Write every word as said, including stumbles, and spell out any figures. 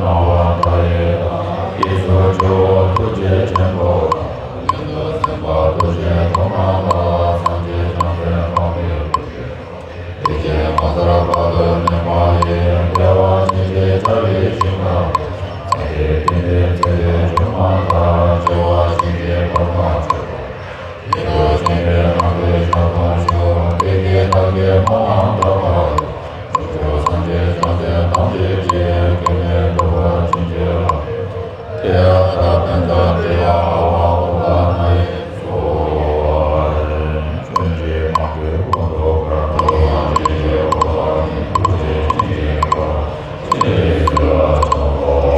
སྣང་བ་མཐའ་ཡས་དང་། རྗེས་སུ་སྤྱོད་པ་ཐུགས་རྗེ་ཆེན་པོ་དང་། ཡོངས་སུ་ཟིན་པ་ཐུགས་རྗེའི་མཐུ་རྣམས་དང་། སངས་རྒྱས་བྱང་སེམས་སྟོང་གི་ཐུགས་རྗེ། ཡེ་ཤེས་ངོ་མཚར་དཔག་ཏུ་མེད་པ་ཡི། བདེ་བ་ཅན་གྱི་བྱ་བའི་ཞིང་ཁམས། སངས་རྒྱས་བསྟན་པའི་ཚེ་འདིའི་མཆོག་རྣམས་དང་། བྱེ་བ་ཅན་གྱི་འཁོར་དང་བཅས་པ། ཡིད་དུ་བྱོན་པའི་ནམ་མཁའི་ཞག་དང་བཅས་པ། དེ་ནི་བདག་གིས་མ་བསྔགས་པ་ཡི། ཕྱོགས་བཅུའི་སངས་རྒྱས་བྱང་སེམས་ཐམས་ཅད་ཀྱིས། སྐྱོན་མེད་ཐུབ་པ་ཅན་གྱི་ལམ། དེ་ཡང་ད་ཕན་དང་བདེ་བ་ཨ་ཝ་ཨུ་ད་ན་ཡེ་སྭཱ་ཧཱ། ཆོས་རྗེ་མ་གོའི་སྐུ་མདོག་དཀར་པོ། སངས་རྒྱས་ཀྱི་གོ་འཕང་ཐུགས་རྗེ་ཅན་གྱི་བཀའ། ཆེས་བརྩེ་བ་ཆེན་པོ།